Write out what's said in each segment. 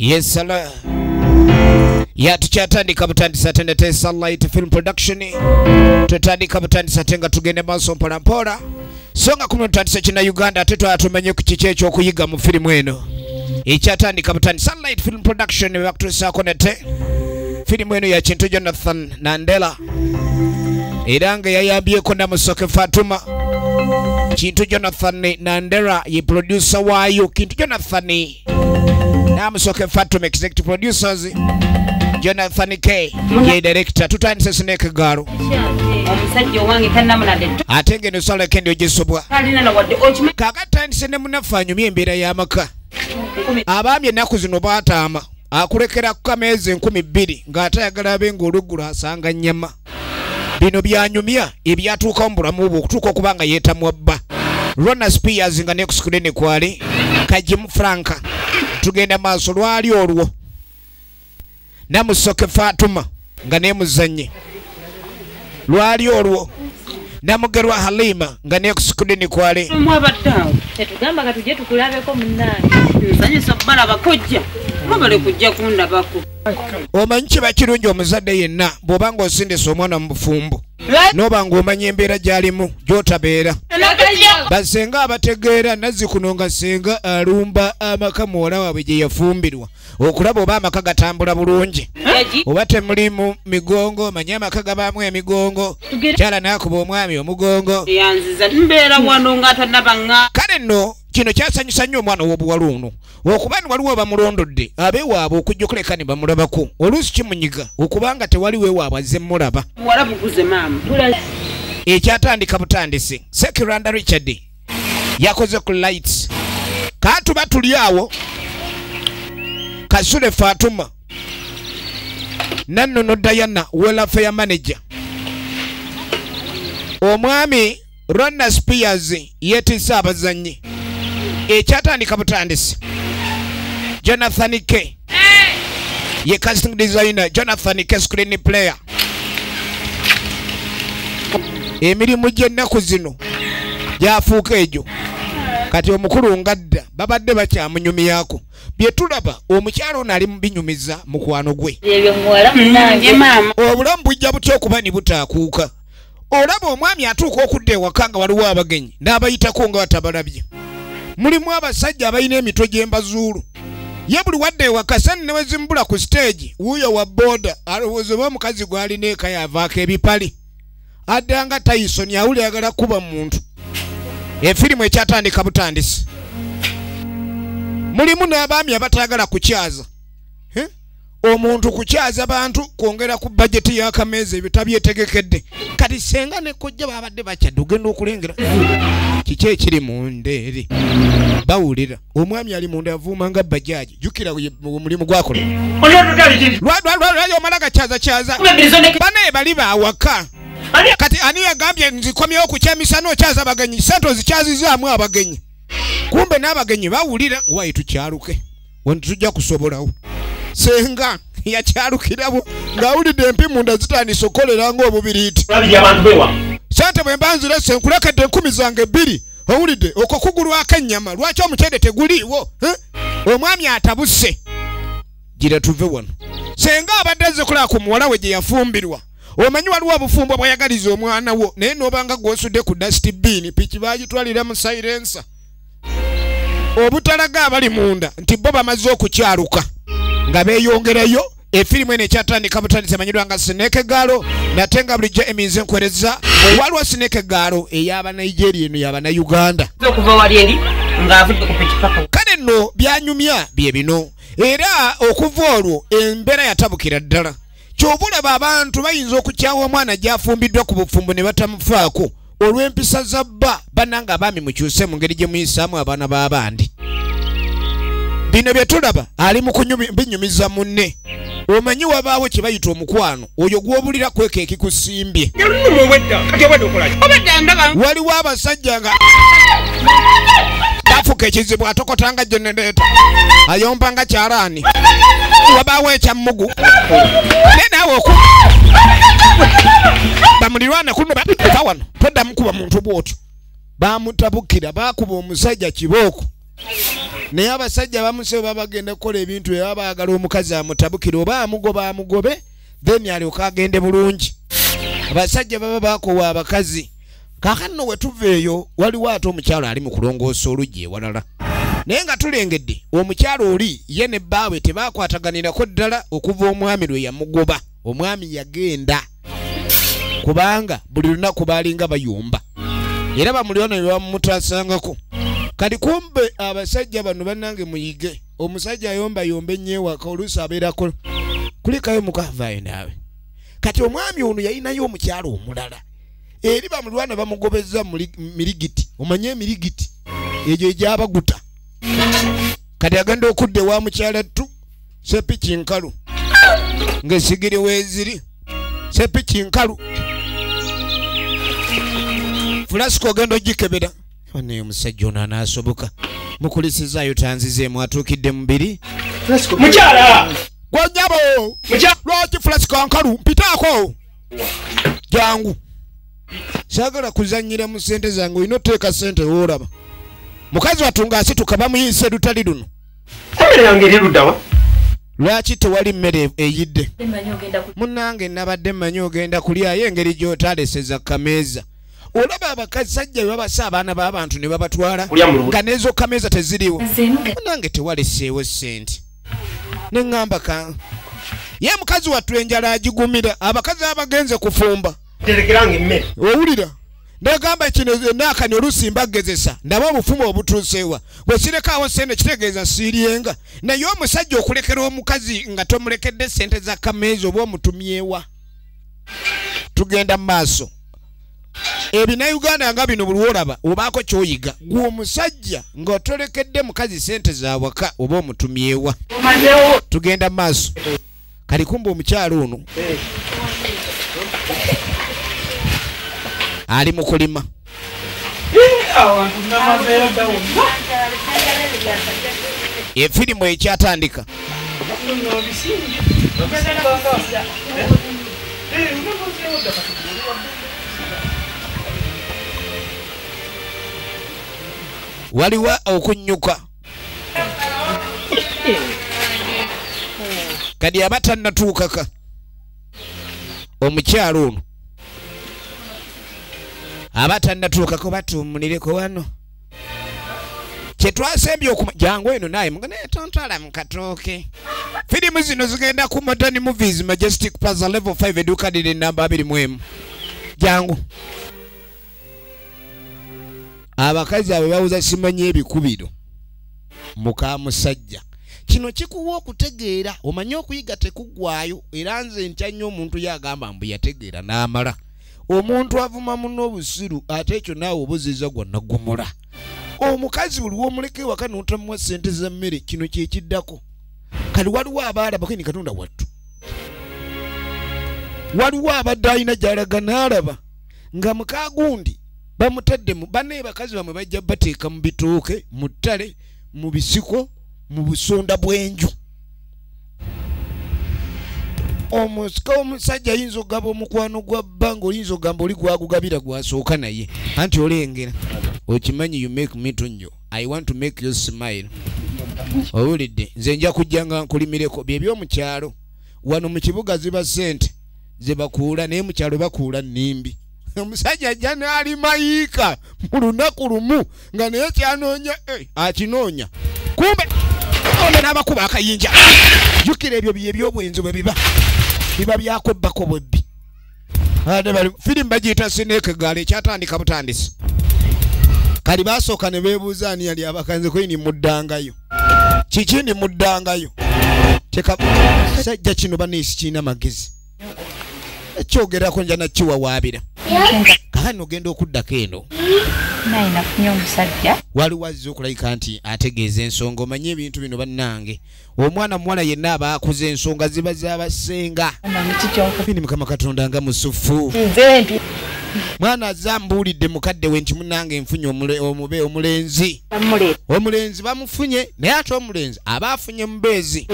Yesala ya tukyatandika butandisa tendete Sunlight Film Production. Tutandika butandisa tenga tugende maaso mpola mpola. Songa kuno tutandisa kina Uganda ate twatumenye ku kiki ekyokuyiga mu firimu eno. Ekyatandika butandisa Sunlight Film Production bakutuusaako nete firimu eno ya Kintu Jonathan Nandela. Era nga yayambyeko Namusoke Fatuma. Kintu Jonathan Nandela ye producer waayo. Kintu Jonathan Namusoke Fatuma executive producers. Jonathan K ye director. Tutandise Snake Girl. Ate ngeno sala kendi ogisobwa. Kakatandise ne munaffe anyumye embeera y'amaka. Abaami ennaku zino baataama. Akulekera ku kameeza 2000 ng'ate ayagala abe ng'oluggulo asanga nnyama. Bino byanyumya ebyatuuka mu bulamu bwe okutuuka okuba nga yeetamwa bba. Rona Spears nga ne ku screen kwali Kajimu Franka. Tugenda maaso lwali olwo. Namusoke Fatuma nga nemuzannye. Lwali olwo. Namugerwa Halima nga ne ku screen kwali. Tetugamba katujje tukulabeko munnange. Nsanyusa balaba kojja. Mwebale kujja kundabako. Omanyi kiba kirungi omuzadde yenna bw'oba ng'osindisa omwana mu bufumbo n'oba ng'omanya embeera gy'alimu gy'otabeera. Basenga abategeera nazzi kuno nga senga alumba amaka muwala waabwe gye yafumbirwa okulaba oba amaka gatambula bulungi oba temulimu migongo. Manye amaka gabaamu emigongo, kyala n'akuba omwami omugongo. Kale nno kino kyasanyusa nnyo omwana ow'obuwala ono okuba ni waliwo bamulondodde abeewaabwe okujja okuleka ne bamulabako. Oluusi kimunyiga okubanga tewali weewaabwe azze mmulaba. Ekyatandika butandisi Sekiranda Richard yakoze ku lights. Kaatuba tuli awo Kasule Fatuma Nannono Diana welfare manager. Omwami Rona Spears yeetisse abazannyi. Ekyatandika butandisi Jonathan K ye casting designer. Jonathan K screen player. Emirimu gy'ennaku zino gyafuuka egyo. Kati omukulu ngadda babadde bakyamunyumyako. Bye tulaba omukyalo ono ali mu binyumiza mukwano gwe. Obulamu bujja butya okuba ne butaakuuka. Olaba omwami atuuka okudda ewaka nga waliwo abagenyi n'abayitako nga batabalabye. Mulimu abasajja abalina emitwe gy'embazuulu. Ye buli wadde ewaka sani ne wezimbula ku stage wuuyo wa boda alowooza oba omukazi gw'alina eka yavaako ebipali. Adda nga Tyson awuli ayagala kuba muntu. Efirimu ekyatandika butandisi. Mulimu n'abaami abatayagala kukyaza. Omuntu kukyaza bantu kwongera ku bajeti y'akameeza ebyo tabyetegekedde. Kati senga ne kojja babadde bakyadde ogenda okulengera kiki ekiri munda eri. Bawulira omwami ali munda avuuma nga bajaji. Jjukira omulimu gwakola. Lwali omala gakyaza. Banaye bali baawaka. Kati ani yagambye nzikomyewo ku kyemisana okyaza abagenyi? Ssente ozikyazizaamu abagenyi. Kumbe n'abagenyi bawulira wayi tukyaluke wano tujja kusobolawo. Senga yakyalukirawo ng'awulidde empi munda zitandise okukolera ng'obubiriiti. Ssente bwe mba nzirese nkulekedde 1000 zange 2 owulidde okwo kugulwako ennyama. Lwaki omuceere teguliiwo? Omwami atabuse. Gira tuve wano. Senga abadde azze kulaba ku muwala we gye yafumbirwa. Omanyi waliwo obufumbo bw'ayagaliza omwana wo naye n'obanga gw'osudde ku dustbin piki baagitwalira mu silencer. Obutalaga abali munda nti bo bamaze okukyaluka nga beeyongerayo. Efirimu eno ekyatandika butandisi emanyiddwa nga Snake Girl nate nga bulijjo eminze nkwereza. Waliwo Snake Girl ey'Abanigeria eno y'Abannayuganda. Kale nno byanyumya bye bino. Era okuva olwo embeera yatabukira ddala. Ky'oba olaba abantu bayinza okukyawa omwana gy'afumbiddwa ku bufumbo ne batamufaako olw'empisa za bba. Bannange abaami mukyuse mu ngeri gye muyisaamu abaana b'abandi. Bino bye tulaba ali mu binyumiza munne. Omanyi wabaawo kye bayita omukwano oyo gw'obulira kweka ekikusimbye. Waliwo abasajja nga bafuka ekizibu atokotanga generator ayomba nga kyalaani. Wabaawo ekyammugu naye naawe oku bamulirwana kuno bava wano toddamu kuba muntu bw'otyo. Bamutabukira baakuba omusajja kibooko. Naye abasajja bamusewo babagenda kukola ebintu ebyo baagala omukazi amutabukire oba amugoba amugobe then alyoke agende bulungi. Abasajja baba bakowa abakazi. Kaakano we tuva eyo waliwo ate omukyalo ali mu kulongoosa oluggi ewalala. Naye nga tulengedde omukyalo oli ye ne bbaawe tebakwataganirako ddala okuva omwami lwe yamugoba. Omwami yagenda kubanga buli lunaku baalinga bayomba era bamulyono bye bamutaasangako. Kati kumbe abasajja bano bannange muyige, omusajja ayomba yomba ennyo ewaka oluusi abeerako kulikayo mukavaayo naawe. Kati omwami ono yalinayo omukyalo omulala eri bamulwana bamugobezza mirigiti, omanye emirigiti egyo egyabaguta. Kati agenda okudda ewa mukyala ttu sepiki nkalu ng'esigiri weeziri sepiki nkalu. Fulasiko ogenda ogikebera naye omusajja ono anaasoboka mukulisizaayo tanzizeemu atuukidde mubiri. Mukyala! Gwanyabo! Lwaki fulasiko nkalu mpitaako jangu. Saagala kuzannyira mu ssente zange, olina oteeka ssente woolaba. Mukazi wattu ng'asituka bamuyise lutali luno. Emmere yange eri ludda wa? Lwaki tewali mmere eyidde? Munnange nabadde mmanyi ogenda kulyayo engeri gy'otaleseza kameeza. Olaba abakasajja bwe babasa abaana b'abantu ne babatwala nga n'ezo kameeza teziriwo. Munnange tewaleseewo ssente. Ne ŋŋamba ka ye mukazi wattu enjala agigumira, abakazi abagenze kufumba. Owulira ndagamba kino naakani oluusi mbagezesa ndaba obufumu obutuuseewa bwe kirekaawo ssente kitegeeza siiryenga. Naye omusajja okulekera omukazi nga tomulekedde ssente za kameeza oba omutumyewa. Tugenda mu maaso. Ebinnauganda nga bino buli lw'olaba obaako ky'oyiga. Gwe omusajja ng'otolekedde mukazi ssente za waka oba omutumyewa. Tugenda mu maaso. Kali kumbe omukyalo ono ali mu kulima. Efirimu ekyatandika. Waliwo okunyuka. Kadi aba tannatuukaka omukyalo ono aba tannatuukako batuumulireko wano. Kye twasembye okuma jangu eno naye mugane tontwala mu katooke. Firimu zino zigenda ku Modern Movies Majestic Plaza Level 5 edduuka liri namba 21. Jangu. Abakazi abo bawuza simanyi ebikubiro muka musajja. Kino kikuwa okutegeera, omanye okuyiga tekuggwaayo. Era nze ntya nnyo omuntu yagamba mbu yategeera n'amala. Omuntu avuma munno obusiru ate ekyo naawe obuziza gwanagumula. Omukazi buli w'omuleka ewaka n'otamuwa ssente za mmere kino kye kiddako. Kati waliwo abaalaba kini Katonda wattu. Waliwo abadde alina gy'alaga n'alaba nga mukaagundi bamutadde mu banne bakazi bamwe bajja bateeka mu bitooke, mu ttale, mu bisiko, mu busonda bw'enju. Omusika omusajja ayinza okugaba omukwano gwa bba ng'oyinza okugamba oli gwagugabira gwasooka naye. Anti olengera okimanyi you make me to nnyo. I want to make you smile. Owulidde nze nja kujja nga nkulimireko bye by'omukyalo. Wano mu kibuga ziba ssente ze bakuula naye mu kyalo bakuula nnimbi. Omusajja ajja n'alima yiika mu lunaku lumu nga naye kyanoonya akinoonya. Kumbe ono n'abakuba akayinja. Jjukira ebyo bye eby'obwenzi bwe biba. Biba byakwebbako bwebbi. Firimu bagiyita Snake Girl ekyatandika butandisi. Kali basooka ne beebuuza ani yali abakanze kwini muddangayo. Kiki ndi muddangayo? Sajja kino banneesi kirina magezi. Ekyogerako nja nakiwawaabira. Kaakano ogenda okuddako eno. Naye nafunye omusajja. Waliwo azze okulabika nti ategeeza ensonga. Omanye ebintu bino bannange. Omwana muwala yenna aba akuze ensonga ziba z'abasenga. Ni Mukama Katonda nga musufu. Nze mpi. Mwana azambuulidde mukadde we nti munnange nfunye omulenzi. Omulenzi bamufunye naye ate omulenzi aba afunye mubeezi.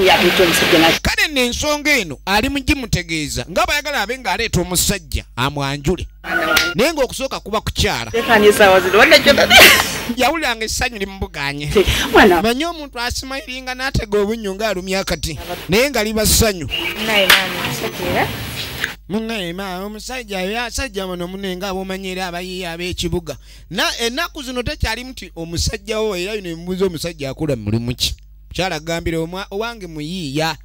Kale nno ensonga eno ali mugimutegeeza nga bw'ayagala abe ng'aleeta omusajja amwanjule. Naye ng'okusooka kuba kukyala. Yawuliranga essanyu limubuganye. Manye omuntu asimayiringa n'atega obunnyo ng'alumya akati naye nga liba ssanyu. Munnaye maama omusajja asajja muno munenga abomanyera abayiiya ab'ekibuga. Na ennaku zino tekyali nti omusajja wo era bino ebibuuzo omusajja akola mulimu ki. Mukyala agambire owange muyiiya.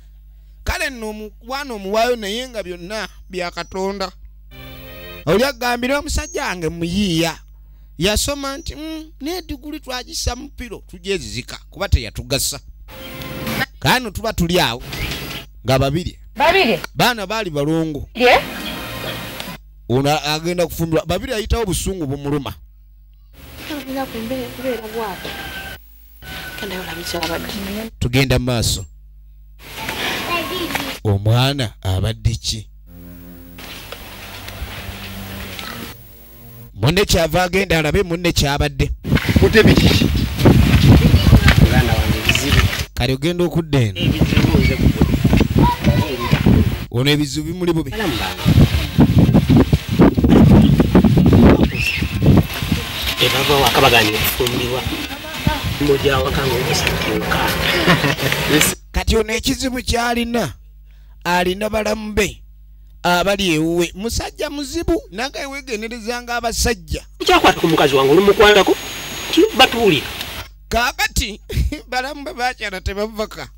Kale nno omwana omuwaayo naye nga byonna bya Katonda. Oli agambire omusajja wange muyiiya. Yasoma nti n'ediguli twagissa mu piro tugyezizika kuba teyatugasa. Kano tuba tuli awo nga babiri. Babiri. Baana baali balongo. Ono agenda kufumbirwa. Babiri ayitawo obusungu bumuluma. Tugenda mu maaso. Omwana abadde ki? Munne kyava agenda alabe munne kyabadde. Kale ogenda okudda eno. Ono ebizibu bimuli bubi. Kati ono ekizibu ky'alina alina balamu be abali ewuwe. Musajja muzibu nange weegenderezanga abasajja. Kyakwata ku mukazi wange olumukwatako batuwulira. Kaakati balamu be bakyala tebavaka.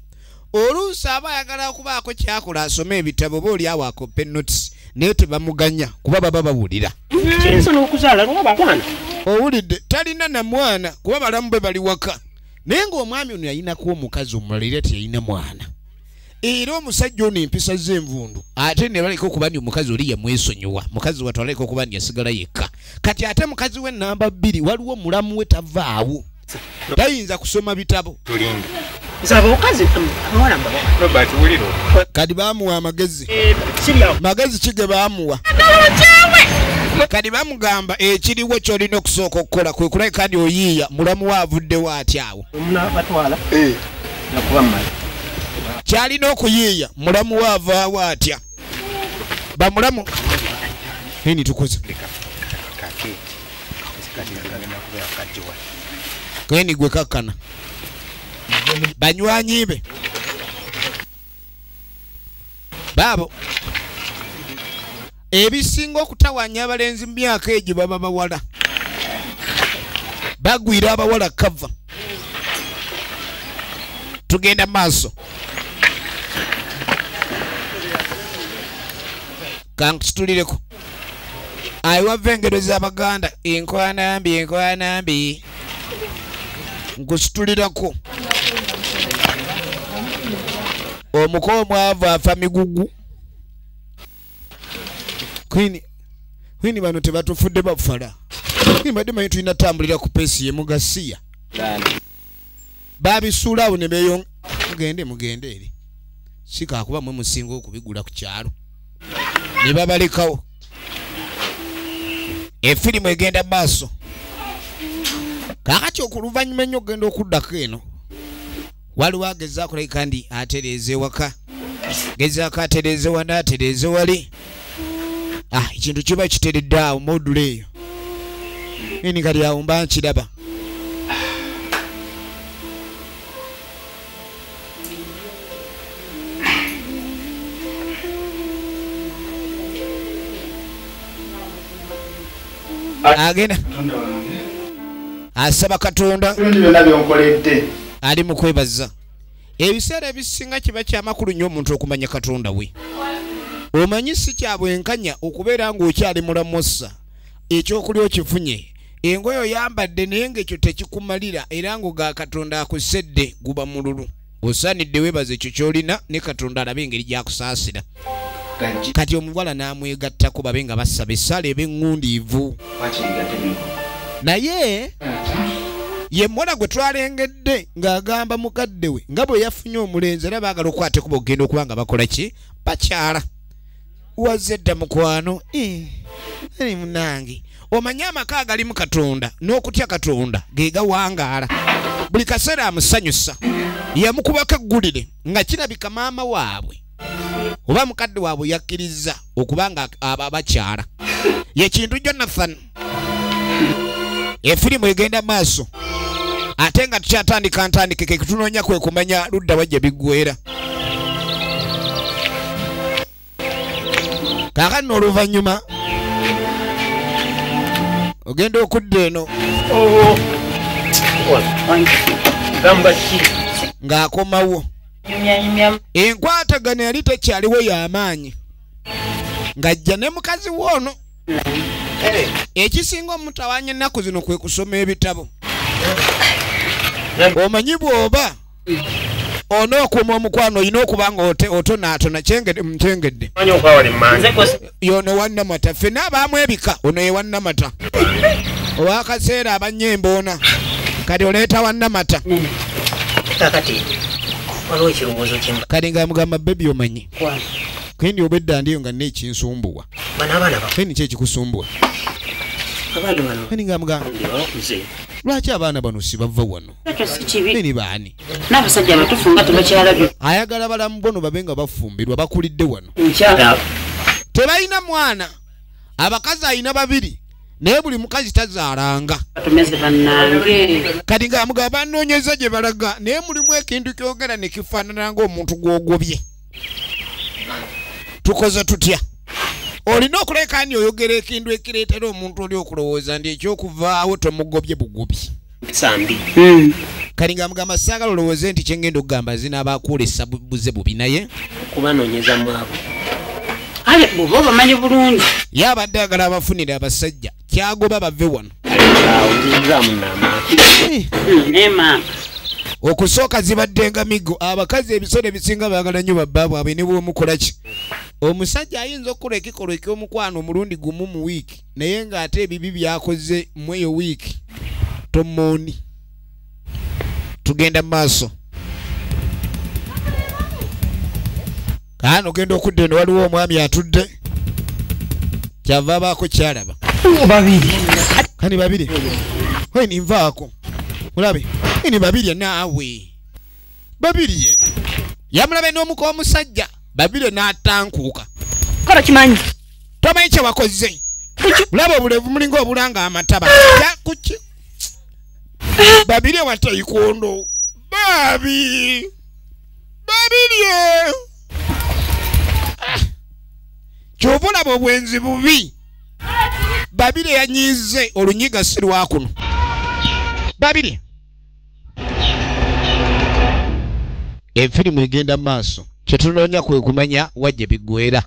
Oluusi aba ayagala okubaako kyakola asome ebitabo oba oli awo akoppe notes naye tebamuganya kuba baba bawulira. Owulidde talina na mwana kuba balamu be bali waka. Naye ng'omwami ono yayinako omukazi omulala era teyalina mwana. Era omusajja ono empisa z'envundu ate ne baleka okuba nti omukazi oli yamwesonyiwa. Mukazi wattu aleka okuba nti yasigala yekka. Kati ate mukazi we namba 2 waliwo mulamu we tavaawo. Tayinza kusoma bitabo. Kati bamuwa amagezi. Magezi ki ge bamuwa? Kati bamugamba ekiriwo ky'olina okusooka okukola kwe kulabika nti oyiiya mulamu we avuddewo atya awo. Kyalina okuyiiya mulamu we avaawo atya. Bamulamu nini tukoze. Keni gwe kakkana. Banywanyi be baabo ebisinga okutawaanya abalenzi mu myaka egyo baba bawala. Bagwira abawala kava. Tugenda maaso. Kankutulireko. Ayiwava engero z'Abaganda enkwanambi enkwanambi. Nkusitulirako. Omuko omwavu afa migugu. Kwini bano tebatufudde bafala. Mbadde manyi tulina tambulira ku peesi ye mugasiya. Babisuula awo ne beeyong mugende mugende eri. Si kaakuba mmwe musinga okubigula ku kyalo. Ne babalekawo. Efirimu egenda mu maaso. Kaakati okuluvannyuma ennyo okugenda okuddako eno. Waliwo agezaako kulabika ndi atereeze waka. Gezaako atereeze wano atereeze wali. Ekintu kiba kiteredde awo modula eyo. Nini kati awo mba nkiraba. Agenda asaba Katonda ali mu kwebaza. Ebiseera ebisinga kiba kyamakulu nnyo omuntu okumanya Katonda we. Omanyi si kya bwenkanya okubeera ng'okyali mulamusa ekyokulya okifunye engoye oyambadde naye ng'ekyo tekikumalira era ng'oga Katonda akusedde guba mululu. Osaanidde weebaze ekyo ky'olina ne Katonda alabe engeri gy'akusaasira. Kati omuwala n'amwegattako babe nga basaba essaala eb'eŋŋundiivu. Naye ye muwala gwe twalengedde ng'agamba mukadde we nga bwe yafunye omulenzi era baagala okukwata ekkubo okugenda okuba nga bakola ki? Bakyala. Wazze dda mukwano. Munange omanye amaka agalimu Katonda n'okutya Katonda ge gawangaala. Buli kaseera amusanyusa. Yamukubako eggulire nga kirabika maama waabwe oba mukadde waabwe yakkiriza okubanga abakyala. Ye Kintu Jonathan. Efirimu egenda maaso ate nga tukyatandika ntandike ke kutunoonya kwe kumanya ludda wajja biggwera. Kaakano oluvannyuma ogenda okudda eno ng'akomawo. Enkwatagano yali tekyaliwo y'amaanyi ng'ajja ne mukazi we ono. Ekisinga omutawaanya ennaku zino kwe kusoma ebitabo. Omanyi bw'oba onookuuma omukwano olina okuba nga otonaatona nkyengedde. Yono wannamata ffenna abaamu ebika ono ye wannamata. Ow'akaseera abannyo emboona kati oleeta wannamata. Kati nga mugamba bebi omanyi kendi obedda ndiyo nga nekinsumbuwa. Kendi ki ekikusumbuwa? Kendi nga mugamba lwaki abaana bano si bava wano? Nini baani? N'abasajja abatufu nga tebakyalabye. Ayagala balamu bono babe nga bafumbirwa bakulidde wano. Tebalina mwana. Abakazi alina babiri naye buli mukazi tazaalanga. Kati nga mugamba banoonyeza gye balaga naye mulimu ekintu kyogera ne kifaanana ng'omuntu gw'ogobye. Tukoze tutya? Olina okuleka ni oyogera ekintu ekireetera omuntu oli okulowooza nti ekyokuvaawo tomugobye bugobi. Kati nga mugamba saagala olowooze nti kye ngenda okugamba zinaabakwolesa buze bubi naye kubanoonyeza mwabo. Ale bw'oba obamanyi bulungi. Ye abadde ayagala abafunire abasajja kyagoba bave wano. Okusooka zibadde nga miggo. Abakazi ebisolo ebisinga baagala nnyo babba bwabwe ne bw'omukola ki. Omusajja ayinza okukola ekikolwa eky'omukwano omulundi gumu mu wiiki naye ng'ate ebibi by'akoze mu eyo wiiki tomooni. Tugenda mu maaso. Kaano ogenda okudda eno waliwo omwami atudde kyava abaako kyalaba. Babiri. Kani babiri? Weni nvaako. Mulabe. Ni babiri naawe. Babiri. Yamulabe n'omuka omusajja. Babiri n'atankuuka. Kola kimanyi. Tomanyi kye wakoze. Mulaba obulevu mulinga obulanga amataba. Kuki? Babiri watayikondo. Babi. Babiri. Kyova olaba obwenzi bubi. Babiri yanyize olunyiga si lwakuno. Babiri. Efirimu egenda maaso. Kye tunoonya kwe kumanya wa gye biggwera.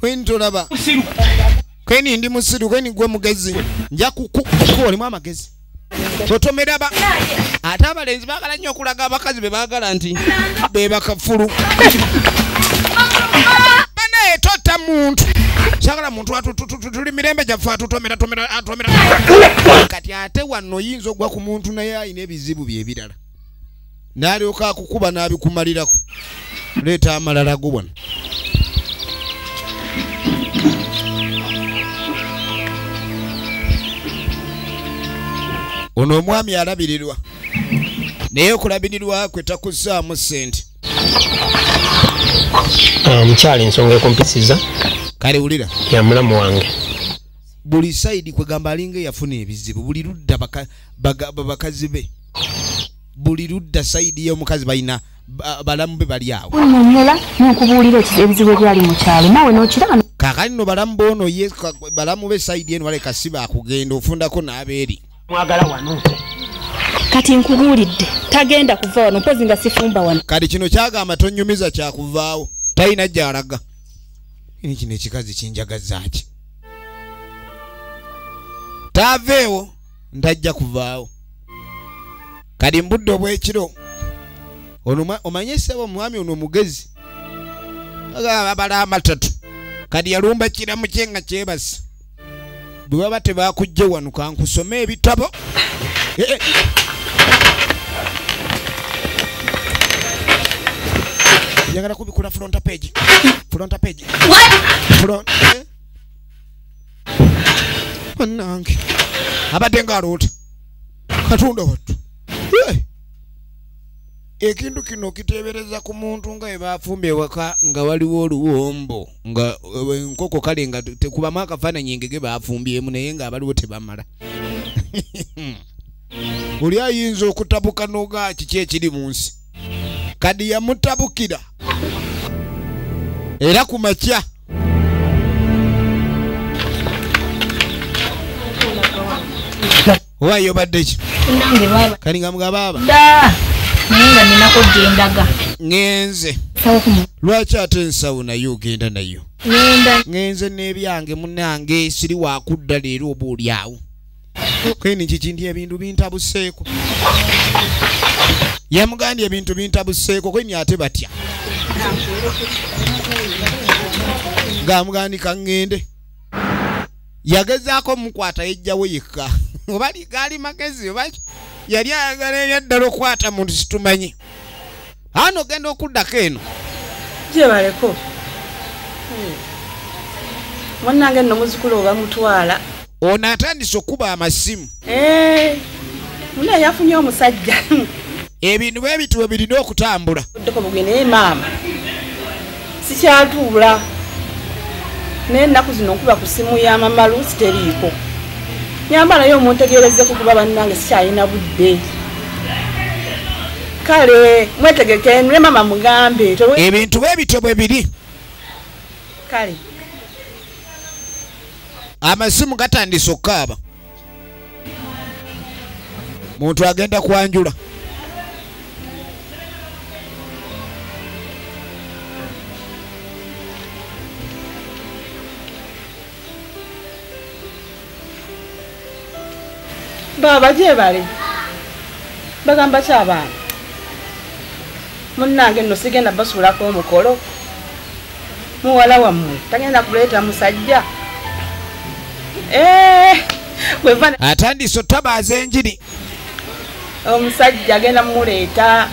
Wentolaba kweni ndi musiru kweni gwe mugezi nja kukuwa olimu amagezi totomeraba. Ate abalenzi baagala nnyo okulaga abakazi be baagala nti be bakafulu. Banaye tota muntu sagala muntu tuli mirembe gyaffe atutomera tomera atomera. Kati ate wano oyinza ogwa ku muntu naye alina ebizibu bye ebirala n'alyoka akukuba n'abikumalirako. Leeta amalala go wano. Ono omwami alabirirwa naye okulabirirwa kwe takuzzaamu ssente. Omukyala ensonga ekumpisiza. Kale wulira. Ya mulamu wange. Buli side kwegamba alinga yafuna ebizibu buli ludda bakazi be. Buli ludda side y'omukazi balina balamu be bali awo. Nnyonnyola n'okubuulira ebizibu ebyali mu kyalo naawe n'okiraba. Kaakati nno balamu b'ono ye balamu be side eno baleka si baakugenda ofundako n'abeeri. Mwagala wano. Kati nkubuulidde tagenda kuva wano mpozi nga sifumba wano. Kati kino kyagamba tonyumiza kyakuvaawo talina gy'alaga. Kino ekikazi kinjagaza ki? Taaveewo ntajja kuvaawo. Kati mbudde obw'ekiro ono omanye ssebo omwami ono omugezi agaba amatatu. Kati yalumba kiramu kye nga kyebase. Bwe baba tebakujje wano kankusome ebitabo. Njagala kubikula front page. Front page. What? Front. Bannange. Abadde ng'aloota. Katonda wattu. Ekintu kino kiteebereza ku muntu nga bwe bafumbye ewaka nga waliwo oluwombo nga enkoko kale nga tekubamu akafaananyi engege baafumbyemu naye ng'abaliwo tebamala. Oli ayinza okutabuka n'ogaa kiki ekiri mu nsi. Kadi yamutabukira era ku makya. Owayo badde ki? Kali nga mugaba baba. Naye nga ninako gyendaga. Ngenze. Lwaki ate ensawo nayo ogenda nayo? Ngenze n'ebyange munnange siri wakudda leero oba oli awo. Kweni kiki nti ebintu bintabuseeko. Yamugambye ebintu bintabuseeko kweni ate batya. Ng'amugandika ŋŋende. Yagezaako mukwata yejjawo yekka. Oba gaali magezi oba yali ayagala ebyaddala okwata muntu situmanyi. Ano ogenda okuddako eno. Gyebaleko. Munnange nno muzzukulu oba mutwala. Ono atandise okuba amasimu. Munna yafunye omusajja. Ebintu bwe bityo bwe birina okutambula. Oddeko bugende maama. Sikyatuula. Naye ennaku zino nkuba ku ssimu ya Mama Lucy teriiko. Nyamba naye omuntegerezeko kuba bannange sikyalina budde. Kale mwetegeke ne mama mugambe. Ebintu bwe bityo bwe biri. Kale. Amasimu gatandise okukaaba. Muntu agenda kwanjula. Baba gyebale. Bagamba ki abaana? Munnange nno sigenda basuulako omukolo. Muwala wammwe tagenda kuleeta musajja. Atandise otabaaza enjiri. Omusajja agenda mumuleeta.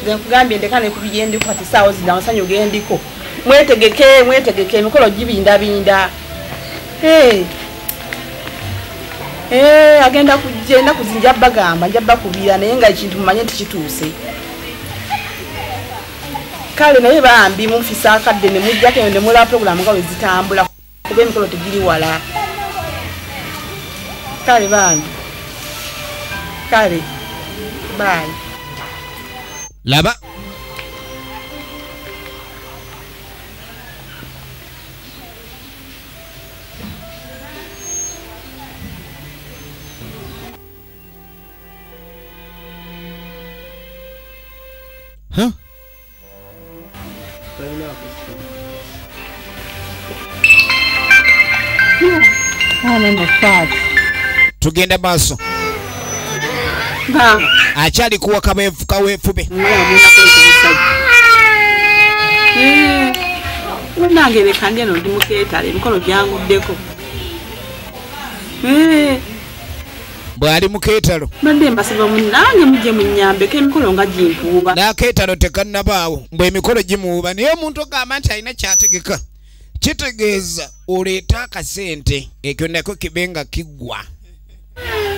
Nze nkugambye ndeka ne ku byendiko kati essaawa zino amasanyu gendiko. Mwetegeke mwetegeke emikolo gibindabinda. Agenda kujja ennaku zinja bagamba nja bakubira naye nga ekintu mumanye nti kituuse. Kale naye bambi munfisa akadde ne mujjako eyo ne mulaba pulogulaamu nga bwe zitambula kuba emikolo tegiri wala. Kale bambi. Kale. Bye. Laba. Huh? Tugenda maaso. Akyali kuwa kaweefube. Munnange leka ndi eno ndi mu keetale emikolo gyanguddeko. Bw'ali mu keetalo. Mbadde mbasaba munnange mujje munnyambeko emikolo nga gimpuuba. N'akeetalo tekannabaawo mbwe emikolo gimuwuuba naye omuntu ogamba nti alina ky'ategeka. Kitegeeza oleeta akasente ekyo nakyo kibe nga kiggwa.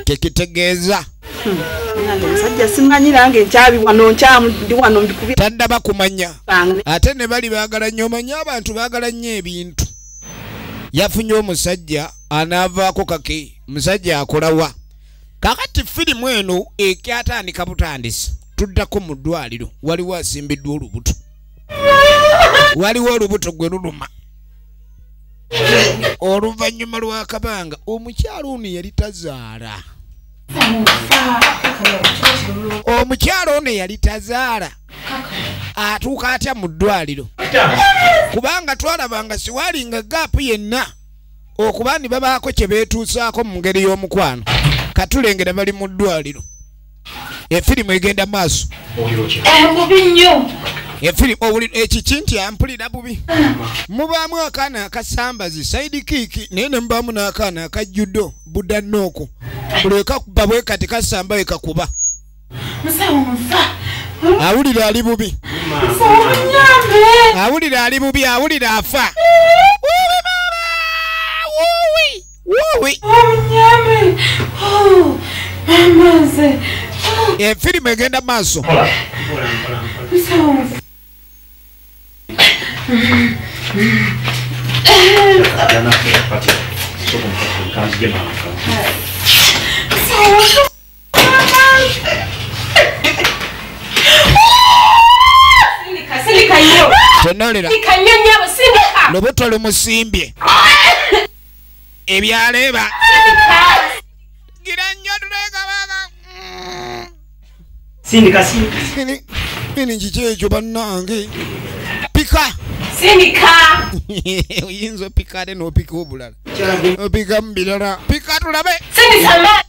Kekitegeeza. Omusajja simanyi nange nkyabi wano nkyamu ndi wano mbikubye. Tannaba kumanya. Ate ne bali baagala nnyo omanye abantu baagala nnyo ebintu. Yafunye omusajja Anaavaako kake musajja akolawa. Kakati firimu eno ekyatandika butandisi. Tuddako mu ddwaliro waliwo asimbiddwa olubuto. Waliwo olubuto gwe luluma. Oluvannyuma lw'akabanga omukyala ono yali tazaala. Omukyala ono yali tazaala. Atuuka atya mu ddwaliro? Kubanga twalabanga siwalinga gaapu yenna okuba ni babaako kye beetuusaako mu ngeri y'omukwano. Katulengera bali mu ddwaliro. Efirimu egenda maaso. Efirimu ekiki nti ampulira bubi. Mubaamu akaana akasambazi side kick naye ne mubaamu n'akaana akajjudo budda nnooko. Buli kakuba bwe kati kasamba we kakuba. Awulira ali bubi. Awulira ali bubi, awulira afa. Wuwi mama! Wuwi! Wuwi! Efirimu egenda maaso. Tonolera. Lubuto lumusimbye. Ebyaleba. Gira nnyo tuleka baga. Sindika sindika. Nini kiki ekyo bannange? Pika. Sindika. Oyinza opika ate n'opika obulala. Opika mu birala. Pika tulabe. Sindika ma.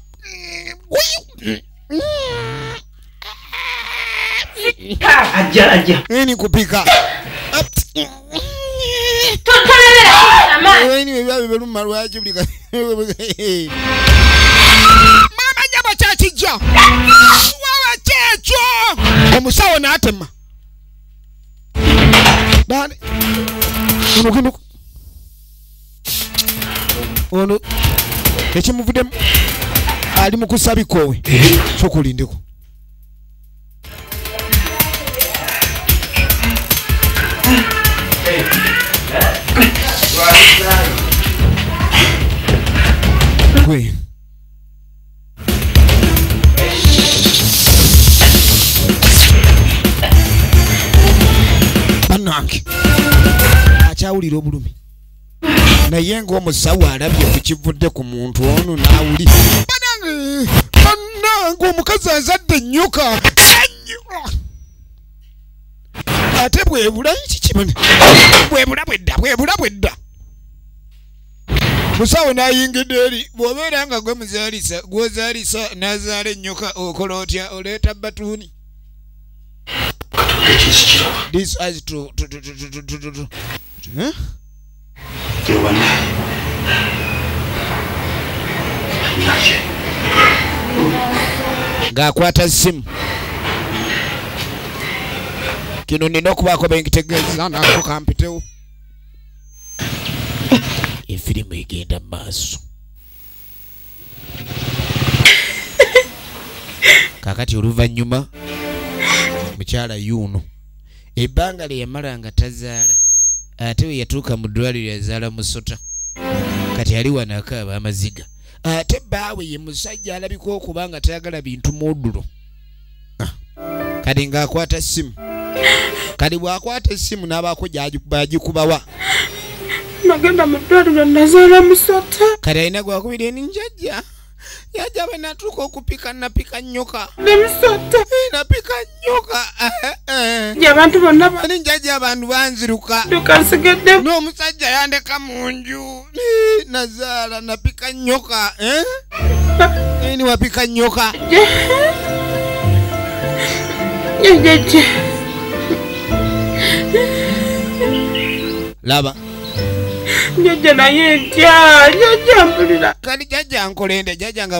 Ajja ajja. Nini kupika? Mama nyama kyakijja. Wawa kyekyo. Omusawo n'atema. Ono ono ekimuvuddemu ali mu kusabika we. Sokulindeko. Gwe. Bannange akyawulira obulumi naye ng'omusawo alabye ku kivudde ku muntu ono n'awuli. Bannange, bannange omukazi azadde ennyuka. Ate bwebula kiki bwebula bwedda bwebula bwedda. Musawo n'ayingidde eri bw'obeera nga gwe muzaalisa gw'ozaalisa n'azaala ennyuka okola otya oleeta batuuni. This has to huh? Ng'akwata ssimu. Kino nina okubaako be nkitegeeza nako kampitewo. Efirimu egenda mu maaso. Kaakati oluvannyuma mukyala yuno ebbanga lye yamala nga tazaala ate we yatuuka mu ddwaliro yazaala musota. Kati ali wano akaaba amaziga. Ate bbaawe ye musajja alabika okuba nga tayagala bintu muddulo. Kati ng'akwata ssimu. Kati bw'akwata essimu n'abaako gy'agikubawa. Nagenda mu ddwaliro nazaala musota. Kati alina gwakubira eni njajja. Jjajja bwe natuuka okupika napika nnyoka. Ne musota. Napika nnyoka. Abantu bonna ani njajja abantu banziruka. Nsigadde. N'omusajja yandeka mu nju. Nazaala napika nnyoka. Eni wapika nnyoka. Jjajja. Laba. Jjajja naye ntya, jjajja mpulira. Kati jjajja nkolende, jjajja nga